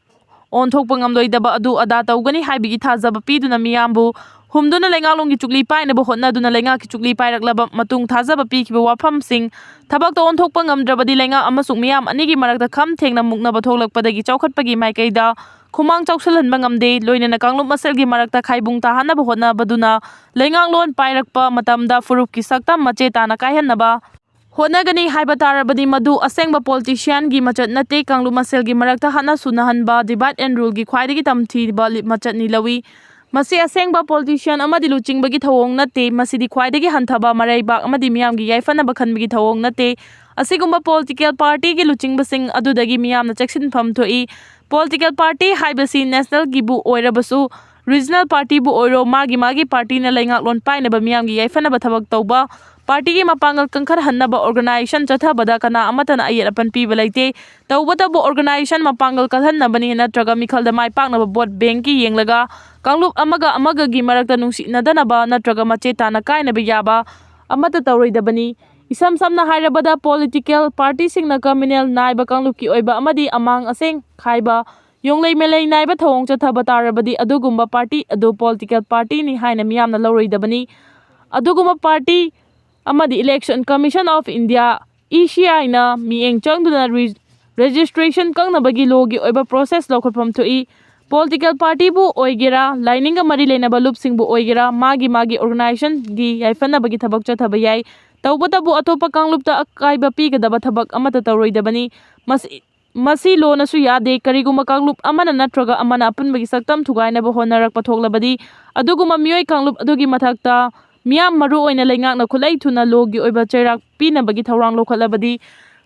ꯑꯣꯟꯊꯣꯛꯄ ꯉꯝꯂꯣꯏꯗꯕ ꯑꯗꯨ ꯑꯗꯥ ꯇꯧꯒꯅꯤ ꯍꯥꯏꯕꯒꯤ ꯊꯥꯖꯕ ꯄꯤꯗꯨꯅ ꯃꯤꯌꯥꯝꯕꯨ ꯍꯨꯝꯗꯨꯅ ꯂꯩꯉꯥꯛꯂꯣꯟꯒꯤ ꯆꯨꯛꯂꯤ ꯄꯥꯏꯅꯕ ꯍꯣꯠꯅꯗꯨꯅ ꯂꯩꯉꯥꯛꯀꯤ ꯆꯨꯛꯂꯤ ꯄꯥꯏꯔꯛꯂꯕ ꯃꯇꯨꯡ ꯊꯥꯖꯕ ꯄꯤꯈꯤꯕ ꯋꯥꯐꯝꯁꯤꯡ ꯊꯕꯛꯇ ꯑꯣꯟꯊꯣꯛꯄ ꯉꯝꯗ꯭ꯔꯕꯗꯤ ꯂꯩꯉꯥꯛ ꯑꯃꯁꯨꯡ ꯃꯤꯌꯥꯝ ꯑꯅꯤꯒꯤ ꯃꯔꯛꯇ ꯈꯝ ꯊꯦꯡꯅ ꯃꯨꯛꯅꯕ ꯊꯣꯛꯂꯛꯄꯗꯒꯤ ꯆꯥꯎꯈꯠꯄꯒꯤ ꯃꯥꯏꯀꯩꯗ ꯈꯨꯃꯥꯡ ꯆꯥꯎꯁꯤꯜꯍꯟꯕ ꯉꯝꯗꯦ, ꯂꯣꯏꯅꯅ ꯀꯥꯡꯂꯨꯞ ꯃꯁꯦꯜꯒꯤ ꯃꯔꯛꯇ ꯈꯥꯏꯕꯨꯡ ꯇꯥꯍꯟꯅꯕ ꯍꯣꯠꯅꯕꯗꯨꯅ ꯂꯩꯉꯥꯛꯂꯣꯟ ꯄꯥꯏꯔꯛꯄ ꯃꯇꯝꯗ ꯐꯨꯔꯨꯞꯀꯤ ꯁꯛꯇꯝ ꯃꯆꯦ ꯇꯥꯅ ꯀꯥꯏꯍꯟꯅꯕ ꯍꯣꯠꯅꯒꯅꯤ ꯍꯥꯏꯕ ꯇꯥꯔꯕꯗꯤ ꯃꯗꯨ ꯑꯁꯦꯡꯕ politician ꯒꯤ ꯃꯆꯠ ꯅꯠꯇꯦ꯫ ꯀꯥꯡꯂꯨꯞ ꯃꯁꯦꯜꯒꯤ ꯃꯔꯛꯇ ꯍꯥꯠꯅ ꯁꯨꯅꯍꯟꯕ, divide and rule ꯒꯤ ꯈ꯭ꯋꯥꯏꯗꯒꯤ ꯇꯝꯊꯤꯕ ꯂꯤ-, ꯃꯆꯠꯅꯤ ꯂꯧꯏ꯫ ꯃꯁꯤ ꯑꯁꯦꯡꯕ politician ꯑꯃꯗꯤ ꯂꯨꯆꯤꯡꯕꯒꯤ ꯊꯧꯑꯣꯡ ꯅꯠꯇꯦ꯫ ꯃꯁꯤꯗꯤ ꯈ꯭ꯋꯥꯏꯗꯒꯤ ꯍꯟꯊꯕ ꯃꯔꯩꯕꯥꯛ ꯑꯃꯗꯤ ꯃꯤꯌꯥꯝꯒꯤ ꯌꯥꯏꯐꯅꯕ ꯈꯟꯕꯒꯤ ꯊꯧꯑꯣꯡ ꯅꯠꯇꯦ꯫ ꯑꯁꯤꯒꯨꯝꯕ political party ꯒꯤ ꯂꯨꯆꯤꯡꯕꯁꯤꯡ ꯑꯗꯨꯗꯒꯤ ꯃꯤꯌꯥꯝꯅ ꯆꯦꯛꯁꯤꯟꯐꯝ ꯊꯣꯛꯏ꯫ Political party ꯍꯥꯏꯕꯁꯤ national ꯒꯤꯕꯨ ꯑꯣꯏꯔꯕꯁꯨ, regional party ꯕꯨ ꯑꯣꯏꯔꯣ, ꯃꯥꯒꯤ ꯃꯥꯒꯤ party ꯅ ꯂꯩꯉꯥꯛꯂꯣꯟ ꯄꯥꯏꯅꯕ ꯃꯤꯌꯥꯝꯒꯤ ꯌꯥꯏꯐꯅꯕ ꯊꯕꯛ ꯇꯧꯕ, party ꯒꯤ ꯃꯄꯥꯡꯒꯜ ꯀꯟꯈꯠꯍꯟꯅꯕ organization ꯆꯠꯊꯕꯗ ꯀꯅꯥ ꯑꯃꯠꯇꯅ ꯑꯌꯦꯠ ꯑꯄꯟ ꯄꯤꯕ ꯂꯩꯇꯦ꯫ ꯇꯧꯕꯇꯕꯨ organization ꯃꯄꯥꯡꯒꯜ ꯀꯜꯍꯟꯅꯕꯅꯤ ꯅꯠꯇ꯭ꯔꯒ ꯃꯤꯈꯜꯗ ꯃꯥꯏ ꯄꯥꯛꯅꯕ vote bank ꯀꯤ ꯌꯦꯡꯂꯒ ꯀꯥꯡꯂꯨꯞ ꯑꯃꯒ ꯑꯃꯒꯒꯤ ꯃꯔꯛꯇ ꯅꯨꯡꯁꯤꯅꯗꯅꯕ ꯅꯠꯇ꯭ꯔꯒ ꯃꯆꯦ ꯇꯥꯅ ꯀꯥꯏꯅꯕ ꯌꯥꯕ ꯑꯃꯠꯇ ꯇꯧꯔꯣꯏꯗꯕꯅꯤ꯫ ꯏꯁꯝ ꯁꯝꯅ ꯍꯥꯏꯔꯕꯗ, political party ꯁꯤꯡꯅ communal ꯅꯥꯏꯕ ꯀꯥꯡꯂꯨꯞꯀꯤ ꯑꯣꯏꯕ ꯑꯃꯗꯤ ꯑꯃꯥꯡ ꯑꯁꯦꯡ ꯈꯥꯏꯕ, ꯌꯣꯡꯂꯩ ꯃꯦꯂꯩ ꯅꯥꯏꯕ ꯊꯧꯑꯣꯡ ꯆꯠꯊꯕ ꯇꯥꯔꯕꯗꯤ ꯑꯗꯨꯒꯨꯝꯕ party ꯑꯗꯨ political party ꯅꯤ ꯍꯥꯏꯅ ꯃꯤꯌꯥꯝꯅ ꯂꯧꯔꯣꯏꯗꯕꯅꯤ꯫ ꯑꯗꯨꯒꯨꯝꯕ party ꯑꯃꯗꯤ Election Commission of India, E C I ꯅ ꯃꯤꯠꯌꯦꯡ ꯆꯪꯗꯨꯅ re-, registration ꯀꯛꯅꯕꯒꯤ law ꯒꯤ ꯑꯣꯏꯕ process ꯂꯧꯈꯠꯐꯝ ꯊꯣꯛꯏ꯫ ꯄꯣꯂꯤꯇꯤꯀꯦꯜ ꯄꯥꯔꯇꯤꯕꯨ ꯑꯣꯏꯒꯦꯔꯥ, ꯂꯥꯏꯅꯤꯡꯒ ꯃꯔꯤ ꯂꯩꯅꯕ ꯂꯨꯞꯁꯤꯡꯕꯨ ꯑꯣꯏꯒꯦꯔꯥ, ꯃꯥꯒꯤ ꯃꯥꯒꯤ ꯑꯣꯔꯒꯅꯥꯏꯖꯦꯁꯟꯒꯤ ꯌꯥꯏꯐꯅꯕꯒꯤ ꯊꯕꯛ ꯆꯠꯊꯕ ꯌꯥꯏ꯫ ꯇꯧꯕꯇꯕꯨ ꯑꯇꯣꯞꯄ ꯀꯥꯡꯂꯨꯞꯇ ꯑꯀꯥꯏꯕ ꯄꯤꯒꯗꯕ ꯊꯕꯛ ꯑꯃꯠꯇ ꯇꯧꯔꯣꯏꯗꯕꯅꯤ꯫ ꯃꯁꯤ, ꯃꯁꯤ ꯂꯣꯅꯁꯨ ꯌꯥꯗꯦ꯫ ꯀꯔꯤꯒꯨꯝꯕ ꯀꯥꯡꯂꯨꯞ ꯑꯃꯅ ꯅꯠꯇ꯭ꯔꯒ ꯑꯃꯅ ꯑꯄꯨꯟꯕꯒꯤ ꯁꯛꯇꯝ ꯊꯨꯒꯥꯏꯅꯕ ꯍꯣꯠꯅꯔꯛꯄ ꯊꯣꯛꯂꯕꯗꯤ, ꯑꯗꯨꯒꯨꯝꯕ ꯃꯤꯑꯣꯏ ꯀꯥꯡꯂꯨꯞ ꯑꯗꯨꯒꯤ ꯃꯊꯛꯇ ꯃꯤꯌꯥꯝ, ꯃꯔꯨ ꯑꯣꯏꯅ ꯂꯩꯉꯥꯛꯅ ꯈꯨꯠꯂꯩ ꯊꯨꯅ ꯂꯣꯒꯤ ꯑꯣꯏꯕ ꯆꯩꯔꯥꯛ ꯄꯤꯅꯕꯒꯤ ꯊꯧꯔꯥꯡ ꯂꯧꯈꯠꯂꯕꯗꯤ,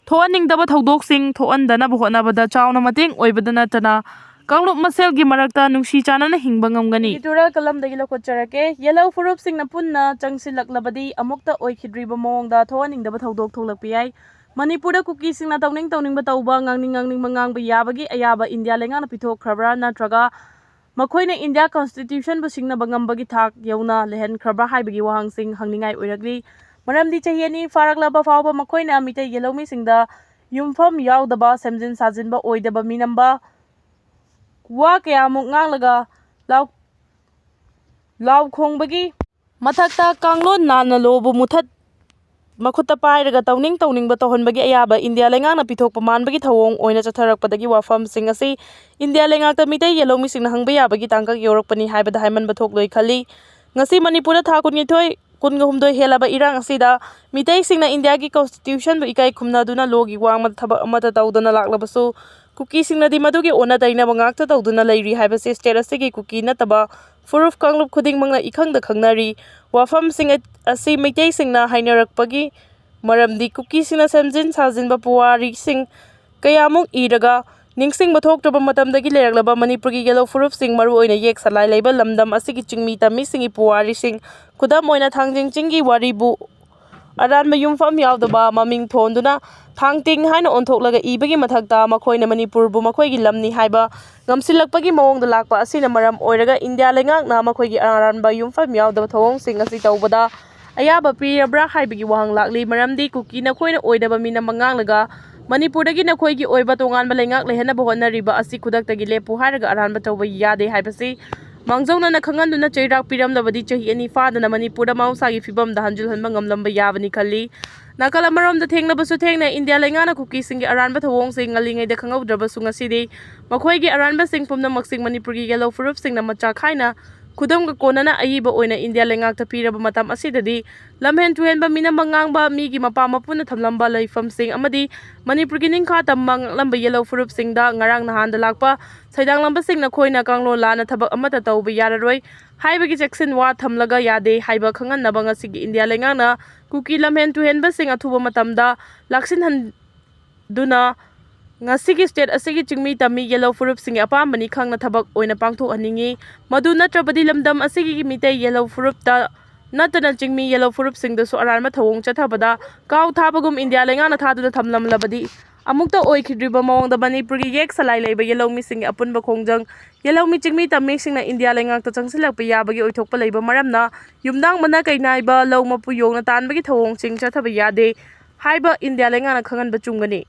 ꯊꯣꯛꯍꯟꯅꯤꯡꯗꯕ ꯊꯧꯗꯣꯛꯁꯤꯡ ꯊꯣꯛꯍꯟꯗꯅꯕ ꯍꯣꯠꯅꯕꯗ ꯆꯥꯎꯅ ꯃꯇꯦꯡ ꯑꯣꯏꯕꯗ ꯅꯠꯇꯅ, ꯀꯥꯡꯂꯨꯞ ꯃꯁꯦꯜꯒꯤ ꯃꯔꯛꯇ ꯅꯨꯡꯁꯤ ꯆꯥꯟꯅꯅ ꯍꯤꯡꯕ ꯉꯝꯒꯅꯤ꯫ Editorial ꯀꯂꯝꯗꯒꯤ ꯂꯧꯈꯠꯆꯔꯛꯀꯦ꯫ ꯌꯦꯜꯍꯧ ꯐꯨꯔꯨꯞꯁꯤꯡꯅ ꯄꯨꯟꯅ ꯆꯪꯁꯤꯜꯂꯛꯂꯕꯗꯤ ꯑꯃꯨꯛꯇ ꯑꯣꯏꯈꯤꯗ꯭ꯔꯤꯕ ꯃꯑꯣꯡꯗ ꯊꯣꯛꯍꯟꯅꯤꯡꯗꯕ ꯊꯧꯗꯣꯛ ꯊꯣꯛꯂꯛꯄ ꯌꯥꯏ꯫ ꯃꯅꯤꯄꯨꯔꯗ ꯀꯨꯀꯤꯁꯤꯡꯅ ꯇꯧꯅꯤꯡ ꯇꯧꯅꯤꯡꯕ ꯇꯧꯕ, ꯉꯥꯡꯅꯤꯡ ꯉꯥꯡꯅꯤꯡꯕ ꯉꯥꯡꯕ ꯌꯥꯕꯒꯤ ꯑꯌꯥꯕ ꯏꯟꯗꯤꯌꯥ ꯂꯩꯉꯥꯛꯅ ꯄꯤꯊꯣꯛꯈ꯭ꯔꯕ꯭ꯔꯥ, ꯅꯠꯇ꯭ꯔꯒ ꯃꯈꯣꯏꯅ ꯏꯟꯗꯤꯌꯥ ꯀꯟꯁꯇꯤꯇ꯭ꯌꯨꯁꯟꯕꯨ ꯁꯤꯡꯅꯕ ꯉꯝꯕꯒꯤ ꯊꯥꯛ ꯌꯧꯅ ꯂꯩꯍꯟꯈ꯭ꯔꯕ꯭ꯔꯥ ꯍꯥꯏꯕꯒꯤ ꯋꯥꯍꯪꯁꯤꯡ ꯍꯪꯅꯤꯡꯉꯥꯏ ꯑꯣꯏꯔꯛꯂꯤ꯫ ꯃꯔꯝꯗꯤ ꯆꯍꯤ ꯑꯅꯤ ꯐꯥꯔꯛꯂꯕ ꯐꯥꯎꯕ ꯃꯈꯣꯏꯅ ꯃꯤꯇꯩ ꯌꯦꯜꯍꯧꯃꯤꯁꯤꯡꯗ ꯌꯨꯝꯐꯝ ꯌꯥꯎꯗꯕ, ꯁꯦꯝꯖꯤꯟ ꯁꯥꯖꯤꯟꯕ ꯑꯣꯏꯗꯕ, ꯃꯤꯅꯝꯕ, ꯋꯥ ꯀꯌꯥꯃꯨꯛ ꯉꯥꯡꯂꯒ ꯂꯥꯎ-, ꯂꯥꯎ ꯈꯣꯡꯕꯒꯤ ꯃꯊꯛꯇ ꯀꯥꯡꯂꯣꯟ ꯂꯥꯟꯅ ꯂꯣꯕꯨ ꯃꯨꯊꯠ, ꯃꯈꯨꯠꯇ ꯄꯥꯏꯔꯒ ꯇꯧꯅꯤꯡ ꯇꯧꯅꯤꯡꯕ ꯇꯧꯍꯟꯕꯒꯤ ꯑꯌꯥꯕ ꯏꯟꯗꯤꯌꯥ ꯂꯩꯉꯥꯛꯅ ꯄꯤꯊꯣꯛꯄ ꯃꯥꯟꯕꯒꯤ ꯊꯧꯑꯣꯡ ꯑꯣꯏꯅ ꯆꯠꯊꯔꯛꯄꯗꯒꯤ ꯋꯥꯐꯝꯁꯤꯡ ꯑꯁꯤ ꯏꯟꯗꯤꯌꯥ ꯂꯩꯉꯥꯛꯇ ꯃꯤꯇꯩ ꯌꯦꯜꯍꯧꯃꯤꯁꯤꯡꯅ ꯍꯪꯕ ꯌꯥꯕꯒꯤ ꯇꯥꯡꯀꯛ ꯌꯧꯔꯛꯄꯅꯤ ꯍꯥꯏꯕꯗ ꯍꯥꯏꯃꯟꯕ ꯊꯣꯛꯂꯣꯏ ꯈꯜꯂꯤ꯫ ꯉꯁꯤ ꯃꯅꯤꯄꯨꯔꯗ ꯊꯥ ꯀꯨꯟꯅꯤꯊꯣꯏ, ꯀꯨꯟꯒ ꯍꯨꯝꯗꯣꯏ ꯍꯦꯜꯂꯕ ꯏꯔꯥꯡ ꯑꯁꯤꯗ ꯃꯤꯇꯩꯁꯤꯡꯅ ꯏꯟꯗꯤꯌꯥꯒꯤ ꯀꯟꯁꯇꯤꯇ꯭ꯌꯨꯁꯟꯕꯨ ꯏꯀꯥꯏ ꯈꯨꯝꯅꯗꯨꯅ ꯂꯣꯒꯤ ꯋꯥꯡꯃꯗ ꯊꯕꯛ ꯑꯃꯠꯇ ꯇꯧꯗꯅ ꯂꯥꯛꯂꯕꯁꯨ, ꯀꯨꯀꯤꯁꯤꯡꯅꯗꯤ ꯃꯗꯨꯒꯤ ꯑꯣꯟꯅ ꯇꯩꯅꯕ ꯉꯥꯛꯇ ꯇꯧꯗꯨꯅ ꯂꯩꯔꯤ ꯍꯥꯏꯕꯁꯤ ꯁ꯭ꯇꯦꯠ ꯑꯁꯤꯒꯤ ꯀꯨꯀꯤ ꯅꯠꯇꯕ ꯐꯨꯔꯨꯞ ꯀꯥꯡꯂꯨꯞ ꯈꯨꯗꯤꯡꯃꯛꯅ ꯏꯈꯪꯗ ꯈꯪꯅꯔꯤ꯫ ꯋꯥꯐꯝꯁꯤꯡ ꯑꯁꯤ ꯃꯩꯇꯩꯁꯤꯡꯅ ꯍꯥꯏꯅꯔꯛꯄꯒꯤ ꯃꯔꯝꯗꯤ ꯀꯨꯀꯤꯁꯤꯡꯅ ꯁꯦꯝꯖꯤꯟ ꯁꯥꯖꯤꯟꯕ ꯄꯨꯋꯥꯔꯤꯁꯤꯡ ꯀꯌꯥꯃꯨꯛ ꯏꯔꯒ ꯅꯤꯡꯁꯤꯡꯕ ꯊꯣꯛꯇ꯭ꯔꯕ ꯃꯇꯝꯗꯒꯤ ꯂꯩꯔꯛꯂꯕ ꯃꯅꯤꯄꯨꯔꯒꯤ ꯌꯦꯜꯍꯧ ꯐꯨꯔꯨꯞꯁꯤꯡ, ꯃꯔꯨꯑꯣꯏꯅ ꯌꯦꯛ ꯁꯂꯥꯏ ꯂꯩꯕ ꯂꯝꯗꯝ ꯑꯁꯤꯒꯤ ꯆꯤꯡꯃꯤ ꯇꯝꯃꯤꯁꯤꯡꯒꯤ ꯄꯨꯋꯥꯔꯤꯁꯤꯡ, ꯈꯨꯗꯝ ꯑꯣꯏꯅ ꯊꯥꯡꯖꯤꯡ ꯆꯤꯡꯒꯤ ꯋꯥꯔꯤꯕꯨ ꯑꯔꯥꯟꯕ ꯌꯨꯝꯐꯝ ꯌꯥꯎꯗꯕ ꯃꯃꯤꯡ ꯊꯣꯟꯗꯨꯅ ꯊꯥꯡꯇꯤꯡ ꯍꯥꯏꯅ ꯑꯣꯟꯊꯣꯛꯂꯒ ꯏꯕꯒꯤ ꯃꯊꯛꯇ ꯃꯈꯣꯏꯅ ꯃꯅꯤꯄꯨꯔꯕꯨ ꯃꯈꯣꯏꯒꯤ ꯂꯝꯅꯤ ꯍꯥꯏꯕ ꯉꯝꯁꯤꯜꯂꯛꯄꯒꯤ ꯃꯑꯣꯡꯗ ꯂꯥꯛꯄ ꯑꯁꯤꯅ ꯃꯔꯝ ꯑꯣꯏꯔꯒ ꯏꯟꯗꯤꯌꯥ ꯂꯩꯉꯥꯛꯅ ꯃꯈꯣꯏꯒꯤ ꯑꯔꯥꯟꯕ ꯌꯨꯝꯐꯝ ꯌꯥꯎꯗꯕ ꯊꯧꯑꯣꯡꯁꯤꯡ ꯑꯁꯤ ꯇꯧꯕꯗ ꯑꯌꯥꯕ ꯄꯤꯔꯕ꯭ꯔꯥ ꯍꯥꯏꯕꯒꯤ ꯋꯥꯍꯪ ꯂꯥꯛꯂꯤ꯫ ꯃꯔꯝꯗꯤ ꯀꯨꯀꯤ ꯅꯈꯣꯏꯅ ꯑꯣꯏꯗꯕ ꯃꯤꯅꯝ ꯉꯥꯡꯂꯒ ꯃꯅꯤꯄꯨꯔꯗꯒꯤ ꯅꯈꯣꯏꯒꯤ ꯑꯣꯏꯕ ꯇꯣꯉꯥꯟꯕ ꯂꯩꯉꯥꯛ ꯂꯩꯍꯟꯅꯕ ꯍꯣꯠꯅꯔꯤꯕ ꯑꯁꯤ ꯈꯨꯗꯛꯇꯒꯤ ꯂꯦꯞꯄꯨ ꯍꯥꯏꯔꯒ ꯑꯔꯥꯟꯕ ꯇꯧꯕ ꯌꯥꯗꯦ ꯍꯥꯏꯕꯁꯤ ꯃꯥꯡꯖꯧꯅꯅ ꯈꯪꯍꯟꯗꯨꯅ ꯆꯩꯔꯥꯛ ꯄꯤꯔꯝꯂꯕꯗꯤ ꯆꯍꯤ ꯑꯅꯤ ꯐꯥꯗꯅ ꯃꯅꯤꯄꯨꯔꯗ ꯃꯍꯧꯁꯥꯒꯤ ꯐꯤꯕꯝꯗ ꯍꯟꯖꯤꯜꯍꯟꯕ ꯉꯝꯂꯝꯕ ꯌꯥꯕꯅꯤ ꯈꯜꯂꯤ꯫ ꯅꯥꯀꯜ ꯑꯃꯔꯣꯝꯗ ꯊꯦꯡꯅꯕꯁꯨ ꯊꯦꯡꯅ ꯏꯟꯗꯤꯌꯥ ꯂꯩꯉꯥꯛꯅ ꯀꯨꯀꯤꯁꯤꯡꯒꯤ ꯑꯔꯥꯟꯕ ꯊꯧꯑꯣꯡꯁꯤꯡ ꯉꯜꯂꯤꯉꯩꯗ ꯈꯪꯍꯧꯗ꯭ꯔꯕꯁꯨ ꯉꯁꯤꯗꯤ ꯃꯈꯣꯏꯒꯤ ꯑꯔꯥꯟꯕꯁꯤꯡ ꯄꯨꯝꯅꯃꯛꯁꯤꯡ ꯃꯅꯤꯄꯨꯔꯒꯤ ꯌꯦꯜꯂꯧ ꯐꯨꯔꯨꯞꯁꯤꯡꯅ ꯃꯆꯥ ꯈꯥꯏꯅ ꯈꯨꯗꯝꯒ ꯀꯣꯟꯅꯅ ꯑꯏꯕ ꯑꯣꯏꯅ ꯏꯟꯗꯤꯌꯥ ꯂꯩꯉꯥꯛꯇ ꯄꯤꯔꯕ ꯃꯇꯝ ꯑꯁꯤꯗꯗꯤ ꯂꯝꯍꯦꯟ ꯇꯨꯍꯦꯟꯕ ꯃꯤꯅꯝꯕ ꯉꯥꯡꯕ ꯃꯤꯒꯤ ꯃꯄꯥ ꯃꯄꯨꯅ ꯊꯝꯂꯝꯕ ꯂꯩꯐꯝꯁꯤꯡ ꯑꯃꯗꯤ ꯃꯅꯤꯄꯨꯔꯒꯤ ꯅꯤꯡꯈꯥ ꯇꯝꯕ ꯉꯥꯛꯂꯝꯕ ꯌꯦꯜꯂꯧ ꯐꯨꯔꯨꯞꯁꯤꯡꯗ ꯉꯔꯥꯡ ꯅꯍꯥꯟꯗ ꯂꯥꯛꯄ ꯁꯩꯗꯥꯡꯂꯝꯕꯁꯤꯡꯅ ꯑꯩꯈꯣꯏꯅ ꯀꯥꯡꯂꯣꯟ ꯂꯥꯟꯅ ꯊꯕꯛ ꯑꯃꯠꯇ ꯇꯧꯕ ꯌꯥꯔꯔꯣꯏ ꯍꯥꯏꯕꯒꯤ ꯆꯦꯛꯁꯤꯟ ꯋꯥ ꯊꯝꯂꯒ ꯌꯥꯗꯦ ꯍꯥꯏꯕ ꯈꯪꯍꯟꯅꯕ ꯉꯁꯤꯒꯤ ꯏꯟꯗꯤꯌꯥ ꯂꯩꯉꯥꯛꯅ ꯀꯨꯀꯤ ꯂꯝꯍꯦꯟ ꯇꯨꯍꯦꯟꯕꯁꯤꯡ ꯑꯊꯨꯕ ꯃꯇꯝꯗ ꯂꯥꯛꯁꯤꯟꯍꯟꯗꯨꯅ ꯉꯁꯤꯒꯤ ꯁ꯭ꯇꯦꯠ ꯑꯁꯤꯒꯤ ꯆꯤꯡꯃꯤ ꯇꯝꯃꯤ ꯌꯦꯜꯂꯧ ꯐꯨꯔꯨꯞꯁꯤꯡꯒꯤ ꯑꯄꯥꯝꯕꯅꯤ ꯈꯪꯅ ꯊꯕꯛ ꯑꯣꯏꯅ ꯄꯥꯡꯊꯣꯛꯍꯟꯅꯤꯡꯏ꯫ ꯃꯗꯨ ꯅꯠꯇ꯭ꯔꯕꯗꯤ ꯂꯝꯗꯝ ꯑꯁꯤꯒꯤ ꯃꯤꯇꯩ ꯌꯦꯜꯂꯧ ꯐꯨꯔꯨꯞꯇ ꯅꯠꯇꯅ ꯆꯤꯡꯃꯤ ꯌꯦꯜꯂꯧ ꯐꯨꯔꯨꯞꯁꯤꯡꯗꯁꯨ ꯑꯔꯥꯟꯕ ꯊꯧꯑꯣꯡ ꯆꯠꯊꯕꯗ ꯀꯥꯎ ꯊꯥꯕꯒꯨꯝ ꯏꯟꯗꯤꯌꯥ ꯂꯩꯉꯥꯛꯅ ꯊꯥꯗꯨꯅ ꯊꯝꯂꯝꯂꯕꯗꯤ ꯑꯃꯨꯛꯇ ꯑꯣꯏꯈꯤꯗ꯭ꯔꯤꯕ ꯃꯑꯣꯡꯗ ꯃꯅꯤꯄꯨꯔꯒꯤ ꯌꯦꯛ ꯁꯂꯥꯏ ꯂꯩꯕ ꯌꯦꯜꯂꯧꯃꯤꯁꯤꯡꯒꯤ ꯑꯄꯨꯟꯕ ꯈꯣꯡꯖꯪ ꯌꯦꯜꯂꯧꯃꯤ ꯆꯤꯡꯃꯤ ꯇꯝꯃꯤꯁꯤꯡꯅ ꯏꯟꯗꯤꯌꯥ ꯂꯩꯉꯥꯛꯇ ꯆꯪꯁꯤꯜꯂꯛꯄ ꯌꯥꯕꯒꯤ ꯑꯣꯏꯊꯣꯛꯄ ꯂꯩꯕ ꯃꯔꯝꯅ ꯌꯨꯝꯅꯥꯡ ꯃꯅꯥ ꯀꯩꯅꯥꯏꯕ ꯂꯧ ꯃꯄꯨ ꯌꯣꯡꯅ ꯇꯥꯟꯕꯒꯤ ꯊꯧꯑꯣꯡꯁꯤꯡ ꯆꯠꯊꯕ ꯌꯥꯗꯦ ꯍꯥꯏꯕ ꯏꯟꯗꯤꯌꯥ ꯂꯩꯉꯥꯛꯅ ꯈꯪꯍꯟꯕ ꯆꯨꯝꯒꯅꯤ꯫